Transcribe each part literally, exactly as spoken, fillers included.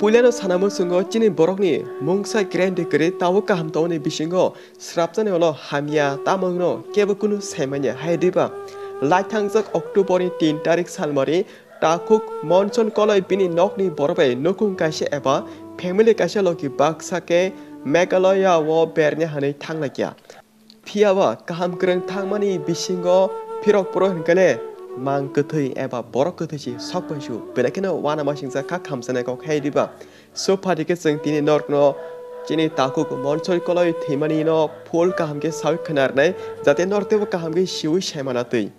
Puilano sana muchungo chini borokni mungsa grande kwrwi tabuk kaham tongmani bisingo srapjani ulo hamya tamo wngno kebo kunu saimanya hai diba. Laithangjak October ni tin tarik salmari takhuk Monson Koloi bini nokni borok bai nukung kaisa eba family kaisa logi baksa khe Meghalaya o berni hanwi thanglaikia. Phiya ba kaham kwrwng thangmani bisingo phirok phuro hinkhe le mang kwthwi eba borok kwthwi se sok bai su belai kheno uanamasingcha kha khamchanai kok hai diba. So phaidi khe chwng tini norokno chini takhuk Monson Koloi thwimani no full kaham khe sawi khwnarnai, jate norok teibo kaham khe siwi saimana twi.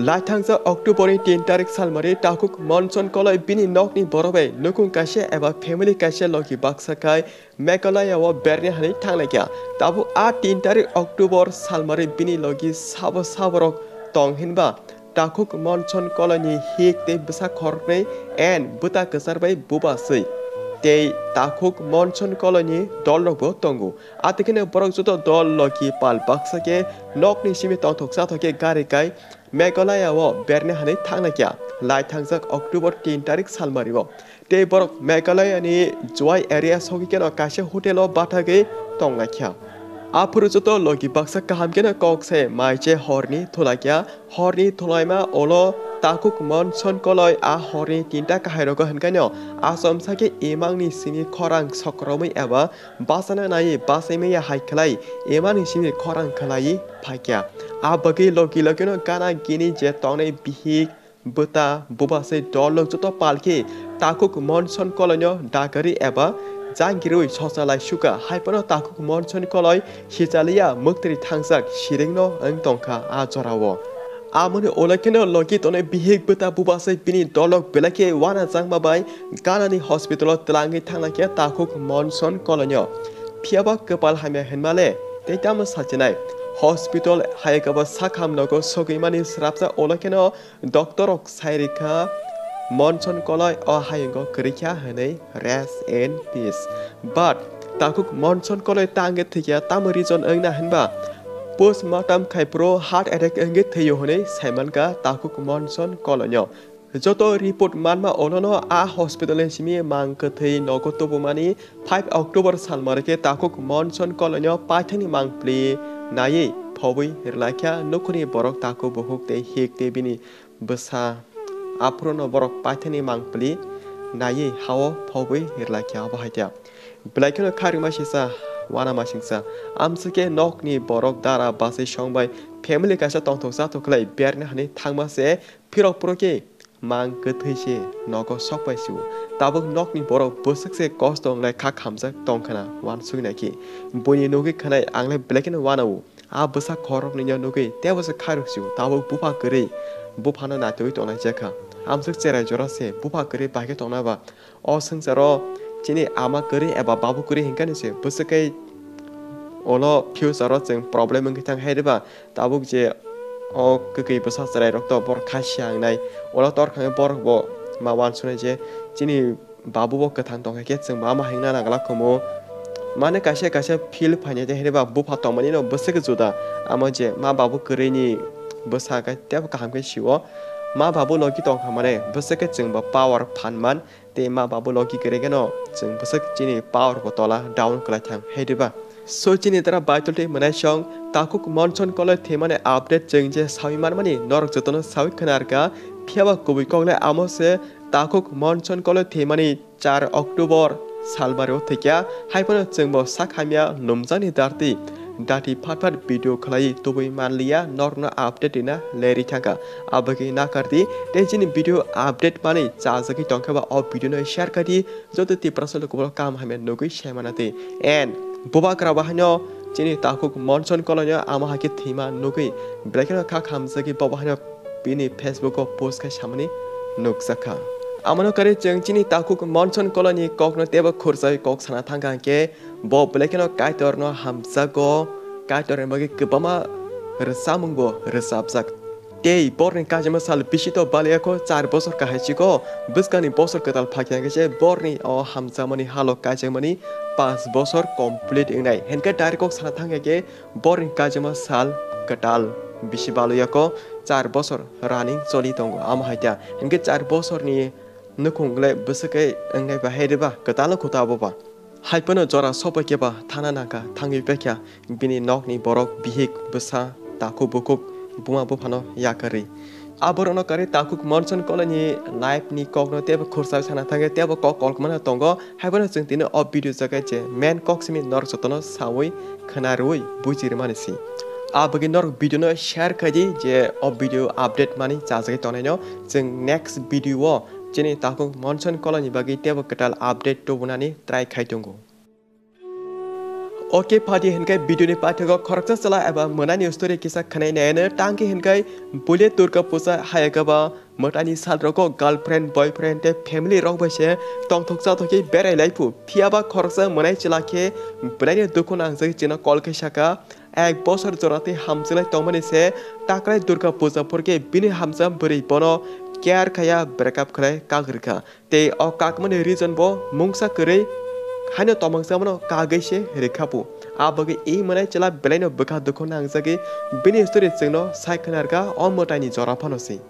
Laithangjak October ni tin tarik salmari takhuk Monson Koloi bini nokni borok bai nukung kaisa eba family kaisa logi baksa khai Meghalaya o berni hanwi thanglaikha. Tabuk a tin tarik October salmari bini logi sabo saborok tong hinba takhuk Monson Koloi ni hik tei bwsa khoroknwi and bwta kwchar bai buba swi tei takhuk Monson Koloi ni dolrokbo tongo. Atikheno borok joto dol logi pal baksa khe nokni simi tongthok chathok khe gari kai Meghalaya o berni hanwi thanglaikha. Laithangjak October tin tarik salmari o. Tei borok Meghalaya ni Jowai area sogwi kheno kaisa hotel o bathagwi tonglaikha. Aphuru joto logi baksa kaham kheno kok se mai che horni thulaikha. Horni thulaima ulo takhuk Monson Koloi a horni tinta kahai rogo hinkaino achomsa khe imangni simi khorang sokromwi eba bachana nai bachaimaya hai khlai imani simi khorang khlai phaikya. A bagwi logi logino gana gini je tongnai bihik bwta bubasai dolok joto palkhe takhuk Monson Koloino dagari eba jangirwi sosalai suka hai phano takhuk Monson Koloi hichaliya mwktwi thangjak siringno wng tongkha a jorao. Amoni ulo kheno logi tongnai bihik bwta bubasai bini dolok belai khe uanajakma bai ganani hospital o twlangwi thangna khe takhuk Monson Koloino. Phiyaba kwpal hamya hinmale tei tamo sachinai. Hospital hayakaba sakham nogo sogwimani srapsa ulo kheno doctor rok sai rikha Monson Koloi o hayungo kwrwikha hwnwi rest in peace. But takhuk Monson Koloi tangwi thwikya tamo reason wngna hinba postmortem khai phuru heart attack wngwi thwiyo hwnwi saimankha takhuk Monson Koloino. Joto report manma olono a hospital ni simi mang kwthwi nogo tubumani five October salmari khe takhuk Monson Koloino paithakni mangpli naiwi phobwi rwlaikha nukhungni borok takhuk bukhuk tei hik tei bini bwsa. Aphuruno borok paithakni mangpli naiwi hao phobwi rwlaikha obo haikhe. Belai kheno kharima sisa, uanamasingcha. Amswkhe nokni borok dara bachai song bai family kaisa tongthok chathok khlai berni hani thangma se phirok phuro khe mang kwthwi se nogo sok pai su. Tabuk nokni borok bwswk se kosto wnglai kha khamjak tong khna uansuk nai khe. Buini nugwi khwnai ang le belai kheno uanao. A bwsa khoroknwino nugwi teibo se khairok su. Tabuk bupha kwrwi, buphano naitugwi tongnai jakha. Amswk cherai jora se bupha kwrwi bai khe tongna ba. O swngcharo chini ama kwrwi eba babu kwrwi hinkhe ni se bwswk khe ulo future o chwng problem wngwi thang hai riba. Tabuk je o kwkwi bwsa chwrai rok to borok kha siya wngnai. Ulo tor kha borok bo ma uansuknai je chini babu bo kwthang tong kha khe chwng bo ama hingna nang glak khumu. Mane kaisa kaisa feel phainai je hai riba bupha tongmani no bwswk juda. Amo je ma babu kwrwi ni bwsa khe tebo kaham khe sio. Ma babu logi tong kha mane bwswk khe chwng bo power phan man. Tei ma babu logi kwrwi kheno chwng bwswk chini power bo tola down kwlai thang hai diba. So chini dara Baitol tei Mwnaisong takhuk Monson Koloi thwimani update chwng je sawi manmani norok jotono sawi khna rwkha. Phiyaba kubui kok le amo se takhuk Monson Koloi thwimani char October salbari o thwikya hai phano chwng bo sak hamya numjakni darti. Dati phat phat video khlai tubui manliya norokno update rina leri thangkha. Abagwi nakardi tei chini video update manwi chajagwi tongkhe ba o video no share khaidi joto Tiprasa lukuborok kaham hamya nugwi saimana twi. And bubagra bahaino chini takhuk Monson Koloino ama hakhe thwima nugwi belai kheno kha khamjagwi bo bahaino bini Facebook o post khai samani nukjakha. Amano kare chwng chini takhuk Monson Koloini kokno teibo khurjagwi kok sana thangkha hwnkhe bo belai kheno Kaitorno hamjago, Kaitorni bagwi kwbangma rwchapmungbo rwchapjak. Tei borni kaijakma sal bisi to baliya kho char bosor kahai chiko bwskangni bosor kwtal phakya hwnkhe se borni o hamjakmani halo kaijakmani panch bosor complete wngnai. Hwnkhe direct kok sana thangkha khe borni kaijakma sal kwtal bisi baliya kho char bosor running choli tongo. Amo hai khe hwnkhe char bosorni Nukhung le bwswk khe wngnai bahai rwba kwtal khuta abo ba. Hai phano jora sopai khe ba thana nangkha, thangwi paikha bini nokni borok, bihik, bwsa, takhuk bukhuk, buma buphano yakarwi. A borokno karwi takhuk Monson Koloni life ni kokno teibo khursa sana thangwi teibo kok kolkmano tongo. Hai phano chwng tini o video jaga je main kok simi norok jotono sawi khwnarwi buji rwmani si. A bagwi norok video no share khai di je o video update mani chajagwi tongnaino. Chwng next video o chini takhuk Monson Koloni bagwi teibo kwtal update tubunani try khai tongo. Ok, phadi hinkhe video ni paithago khoroksa chwla eba mwnani story kisa khwnai naino. Tangkhe hinkhe buile Durga Puja hayakaba mwtani salrogo girlfriend, boyfriend tei family rok bai se tongthok chathok khe berai lai phu. Phiyaba khoroksa mwnai chwla khe belaino dukhu nangjagwi chwngno call khe saka, ek bosor jora tei hamjwlai tongmani se takrai Durga Puja phor khe bini hamjak bwrwi bono care khaya, breakup khlai kak rwkha. Tei o kakmani reason bo mungsa kwrwi haino tomang chamano kagwi se rwkha phu. A bagwi e mwnai chwla belaino bwkha dukhu nangjagwi bini story chwngno sai khwnarkha o mwtaini jora phano se.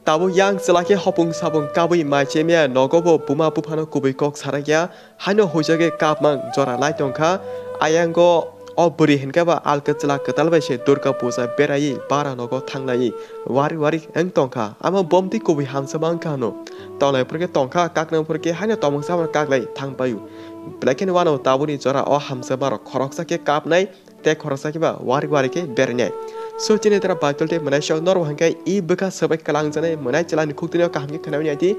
Tabuk yang chwla khe hopung sapung kabwi mai chemiya nogo bo buma buphano kubui kok sarakya haino huijagwi kapmang jora lai tongkha. Ayango o bwrwi hinkhe ba alka chwla kwtal bai se Durga Puja beraiwi bara nogo thanglaiwi wari wari wng tongkha. Ama bomtwi kubui hamsa ma wngkha hwno. Tongnai phor khe tongkha, kaknai phor khe haino tomang chamano kaklai thang paio. Belai kheno wano tabukni jora o hamsa marok khoroksa khe kapnai tei khoroksa khe ba wari wari khe berinai. So chini tara Baitul tei mwnai sok norok hwnkhe e bwkha swbai kwlangjaknai mwnai chwlani khuktwino kaham khe khwnamani ati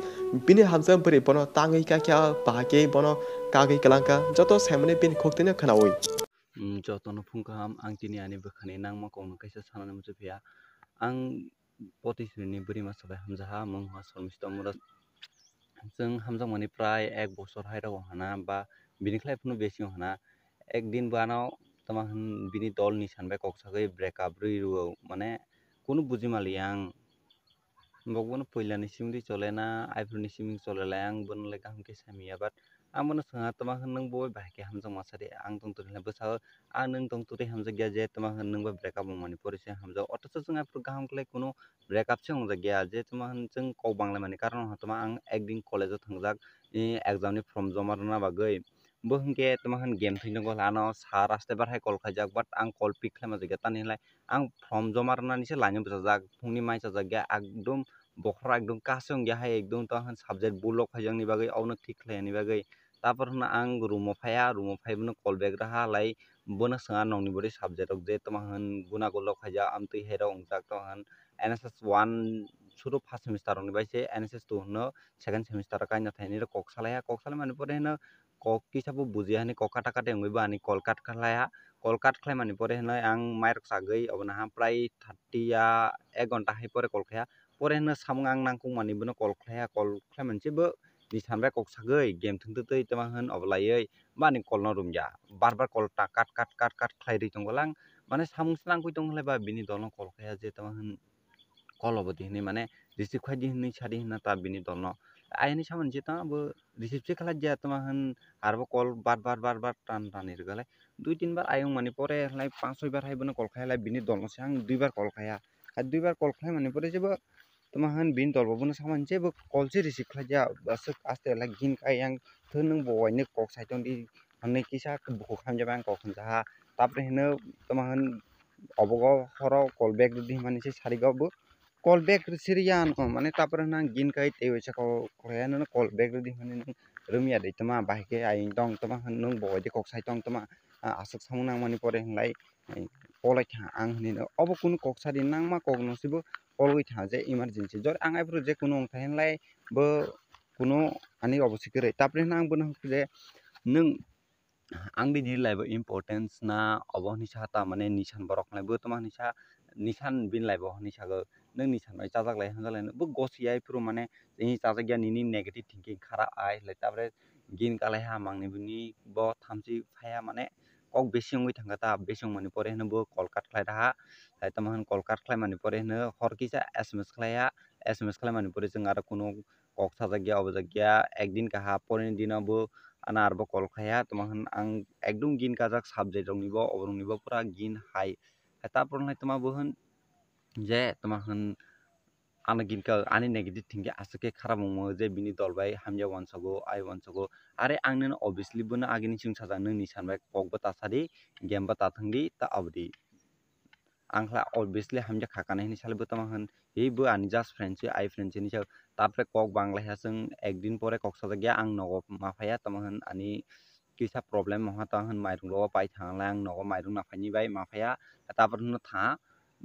bini hamsa bwrwi bono tangwi kakya bahai khe bono kagwi kwlangkha joto saimani bini khuktwino khwnawi. Mm, jotono phung kaham, ang tini ani bwkhani nangma kokno kaisa sanani muchuphiya. Ang Potisrini bwrwi masa bai hamjaha, mung ha Sormisto Mura. Chwng hamjakmani prai ek bosor hai rogo hana ba bini khlai phano besi hana. Ekdin bo ano tama hwn bini dol ni san bai kok sagwi breakup rwi rwo, mane kunu buji maliya ang. Bo bono puila ni simi chole na, aiphuru ni simi chole lai, ang bono le kaham khe samiya, but ang bono swngha, tama hwn nwng bo bai khe hamjakma sadi, ang tong tong le bwsao, ang nwng tong tong tei hamjakya je tama hwn nwng bo breakup wngmani pore se hamjak, othocho chwng aiphuru kaham khlai kunu breakup se wngjakya, je tama hwn chwng kok banglaimani karon tama ang ekdin college o thangjak, eh, exam ni form joma rwna bagwi. Bo hwnkhe tama hwn game thwino gol ano sir aste bar hai call khaijak, but ang call pick khlaima jagya tani hinlai ang form joma rwnani se line o bwchajak, phungni mai chajak ya, ekdum bokhorok ekdum kasung ya hai ekdum tama hwn subject bulok khaijakni bagwi obono thik khlaiyani bagwi. Tapor hwno ang room o phaiya, room o phai bono call back raha lai, bono swngha nokni bwrwi subject rok je tama hwn guna golok khaijak, amtwi hai rok wngjak tama hwn N S S one suru first semester rokni bai se N S S two hwno second semester o kaina thainwi rok kok salaiha, kok salaimani pore hwno kok kisa bo bujiya hwnwi kok kata kata wngwi bo ani call cut khlaiha, call cut khlaimani pore hwnwi ang mairok chagwi obono ha prai thirty ya ek ghonta hai pore call khaiha, pore hwno samung ang nangkukmani bono call khlaiha, call khlaimani se bo ni san bai kok sagwi game thwngtwtwi tama hwn obolaiwi bani call no rumya, bar bar call ta cut cut cut cut khlai rwi tongo lang, mane samung se nangkuk tong khlai ba bini dol no call khaiha je tama hwn call obo di hinwi mane receive khai di hinwi sadi hinna ta bini dol no. Ayani samani je tama bo receive se khlai ya tama hwn arbo call bar bar bar bar tan tan ni rwgwlai dui tin bar ayung mani pore hlai panch soi bar hai bono call khai lai bini dol no se ang dui bar call khaiha. Hai dui bar call khlaimani pore je bo tama hwn bini dol bo bono samani je bo call se receive khlai ya, aswk aste lai gin kai yang thwn nwng bo wainwi kok sai tong di hwnwi kisa bukhuk hamya bai ang kok hwnjaha. Tapre hwnwi tama hwn obogo horo call back rwdi hwnmani se sarigo bo call back siriya ano, mane tapre hwnwi ang gin kai tei waisa kok khlaiya nono call back rwdi hwnmani nwng rwmya de tama bahai khe ayung tong tama hwn nwng bo waidi kok sai tong tama, ah, aswk samung nangmani pore hwnlai, eh, polai kha ang hwnwi no. Obo kunu kok sadi nangma kok no se bo polwi tha je emergency jor ang aphuru je kunu wng thai hwnlai bo kunu ani obo se kwrwi. Tapre hwnwi ang bono hwn khe je nwng ang bini life o importance na obo hwnwi sa ta, mane nisan borok hwnlai bo tama hwnwi sa, nisan bini life o hwnwi sago, nwng nisan bai chajak lai hamjak lai bo gosi ya aphuru mane tini chajak ya nini negative thinking khara ai hwnlai tapre gin kalai ha mangni bini bo thamchi phaiya mane kok besi wngwi thangkha ta, besi wngmani pore hwnwi bo call cut khlai raha, hai tamo hwn call cut khlaimani pore hwnwi hor kisa S M S khlaiya, S M S khlaimani pore chwng aro kunu kok sajak ya obo jak ya ekdin kaha poreni dino bo ano arbo call khaiya tamo hwn ang ekdum gin kajak subject rokni bo oborokni bo pura gin hai, hai tapor hwnlai tamo bo hwn je tamo hwn ano ginkha ani negative thinking aswk khe kharap wngmo je bini dol bai hamya uansago, ai uansago. Are ang nini obviously bono agini chwng sajak, nwng Nishan bai kok bo ta sadi, game bo ta thangdi, ta abdi. Ang khlai obviously hamya kha kana hini sale bo tamo hwn, hi bo ani just friend se, ai friend se hini sa. Tapre kok bangla ha chwng ekdin pore kok sajak ya, ang nogo ma phaya tamo hwn ani kisa problem moha tamo hwn mairung rogo pai thang lai, ang nogo mairung na phaini bai ma phaya. Tapre hwno tha,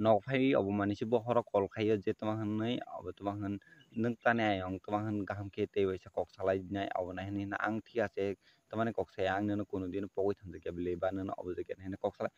nog phai obo manwi se bokhorok call khaio je tamo hwnwi, obo tamo hwn nwng tani ayong tamo hwn kaham khe tei waisa kok salai nai, obo nai hwnwi hwnna ang thik ase tamani kok saya, ang nono kunu dino pogwi thanjakya bile ba nono obo jaga hinwi kok salai.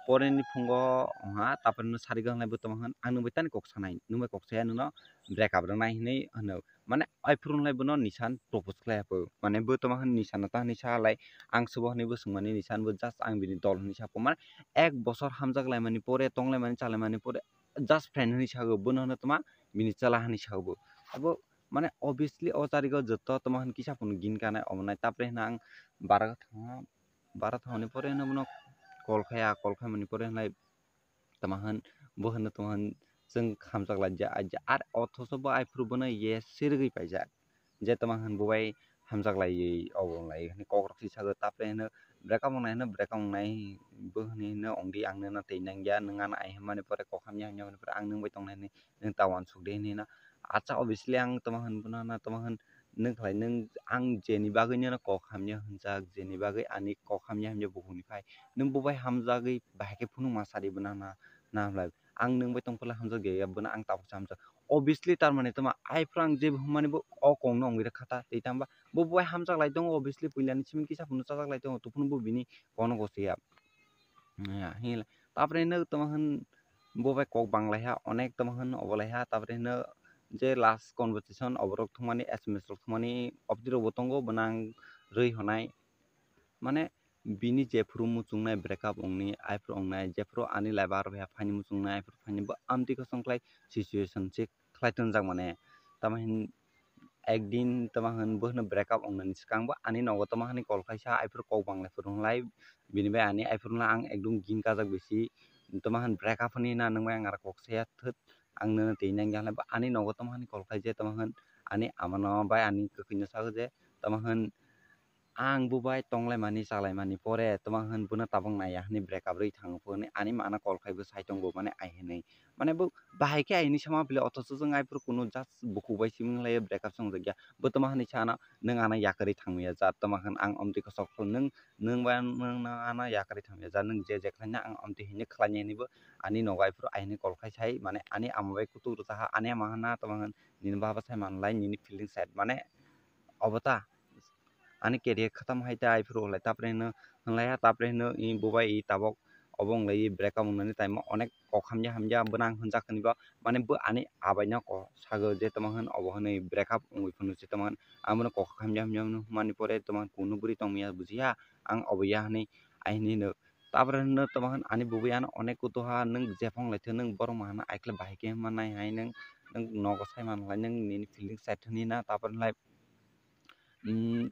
Pore ni phungo wngha, tapre no sari gwnglai bo tamo hwn, ang nwng bai tani kok sanai, nwng bai kok saya nono break up rwnai hinwi hwno. Mane, aphuru wng lai bono Nishan propose khlai aphu. Mane, bo tamo hwn Nishan no ta hinwi sa lai, ang se bo hinwi bo swngmani Nishan bo just ang bini dol hinwi sa phu. Mane, ek bosor hamjak laimani pore, tong laimani, cha laimani pore, just friend hinwi sago, bono hwno tamo bini chwla hinwi sago bo. Abo, mane, obviously o tarigo joto tamo hwn kisa phunu gin kanai omo nai. Tapre hwno ang bara thangma, bara thangmani pore hwno bono call khaya, call khaimani pore hwnlai tamo hwn, bo hwnno tamo hwn chwng hamjak lai ja, ja, ar othoso bo aphuru bono yes se rwgwi paijak. Je tamo hwn bo bai hamjak laiwi obo wng lai hwnwi kok rok se sago, tapre hwno break up wngnai hwno, break up wngnai bo hwnwi hwno wngdi, ang nono twi nangya, nwng ano ai hwnmani pore kok hamya hamya hwnmani pore ang nwng bai tongnai hwnwi nwng ta uansuk di hwnwi no. Acha obviously ang tamo hwn bono no tamo hwn nwng khlai nwng ang jeni bagwi nono kok hamya hwnjak, jeni bagwi ani kok hamya hamya bukhukni phai nwng bo bai hamjagwi bahai khe phunukma sadi bono na, na hwnlai ang nwng bai tong phela hamjak ya bono ang tabuk hamjak. Obviously tar mane tamo aphuru ang jebo hwnmani bo o kok no wngwi rwkha ta tei tamo ba bo bai hamjak lai tongo, obviously puila ni simi kisa phunu chajak lai tongo, tei phunu bo bini kok no gosi ya. Ya, hinlai. Tapre hwno tamo hwn bo bai kok bang lai ha, onek tamo hwn obo lai ha, tapre hwno je last conversation oborok thumani, S M S rok thumani, obdi rok bo tongo, bo nang rwi honai. Mane, bini jephuru muchungnai break up wngnai, aphuru wngnai, jephuru ani life aro phaini muchungnai, aphuru phaini bo amtwi kosong khlai situation se khlai tonjak mane. Tamo hin ekdin tamo hwn bo hwno break up wngnani swkang bo ani nogo tamo hwnwi call khaisa, aphuru kok bang lai phuru hwnlai bini bai ani aphuru hwnlai ang ekdum gin kajak bisi tamo hwn break up hwnwi na nwng bai ang aro kok saya thwt ang nono twi nangya hwnlai bo ani nogo tamo hwnwi call khai je tamo hwn ani amano bai ani kwkhwino sago je tamo hwn ang bo bai tonglaimani chalaimani pore tamo hwn bono tabuk naiya hwnwi break up rwi thango phone ani ma ano call khai bo sai tongo mane ai hwnwi mane bo bahai khe ai hwnwi sama bile othocho chwng aphuru kunu just bukhuk bai simi wnglaio break up se wngjak ya bo tamo hwnwi sa ano nwng ano yakarwi thangmaya ja tamo hwn ang omtwi kosok phuru nwng nwng bai nwng ano yakarwi thangmaya ja nwng je je khlaina ang omtwi hwnwi khlainai hwnwi bo ani nogo aphuru ai hwnwi call khai sai mane ani ama bai kutuk rwjaha ani ama hwnna tamo hwn nini baba sai manlai nini feeling side mane obo ta ani career khatam hai ta aphuru lai tapre hwnlai ha tapre hwno i bo bai i tabuk obo wng lai break up wngnani time o onek kok hamya hamya bono ang hwnjak hwnwi bo mane bo ani abai no kok sago je tamo hwn obo hwnwi break up wngwi phunuk se tamo hwn ang bono kok hamya hamya hwnwi hwnmani pore tamo hwn kunu bwrwi tongmaya bujiya ang obo ya hwnwi ai hwnwi hwno tapre hwno tamo hwn ani bwbwi ano onek kutu ha nwng jephang lai thw nwng borok ma hwnna ai khe bahai khe hwnma nai hai nwng nwng nogo sai man lai nwng nini feeling side hwnwi na tapre hwnlai.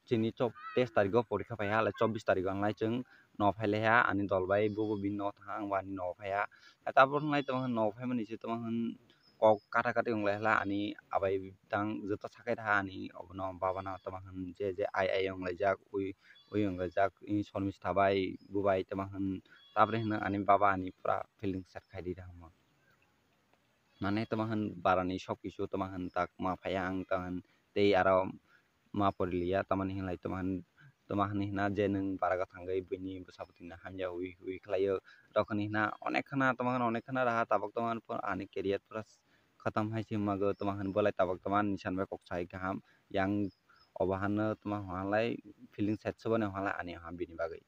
Chini chop teis tarigo porikha phaiha, chobbish tarigo hinlai chwng no phailaiha, ani dol bai bobo bini nogo thangha, ang bo ani nogo phaiha. Tabuk hinlai tamo hwn nogo phaimani se tamo hwn kok kata kati wng lai hwla ani abai tang joto sakai tha ani obono babano tamo hwn je je ai ai wng laijak, ui ui wng laijak, i Shormista bai, bo bai tamo hwn, tapre hwno ani baba ani pura feeling set khai di tamo. Mane tamo hwn barani sok kisu tamo hwn tak ma phaiya ang tamo hwn tei aro ma pori liya tamoni hinlai tamo hwn tamo hwnwi hwna je nwng bara gw thangwi buini bwsa bwtwi no hamya ui ui khlaio rok hwnwi hwna onek khwna tamo hwn onek khwna raha tabuk tamo hwn ani career pura khatam hai se mago tamo hwn bolai tabuk tamo ani sanbai kok sai kaham yang obo hano tamo hwn halai feeling set se boni hwn halai ani ham bini bagwi.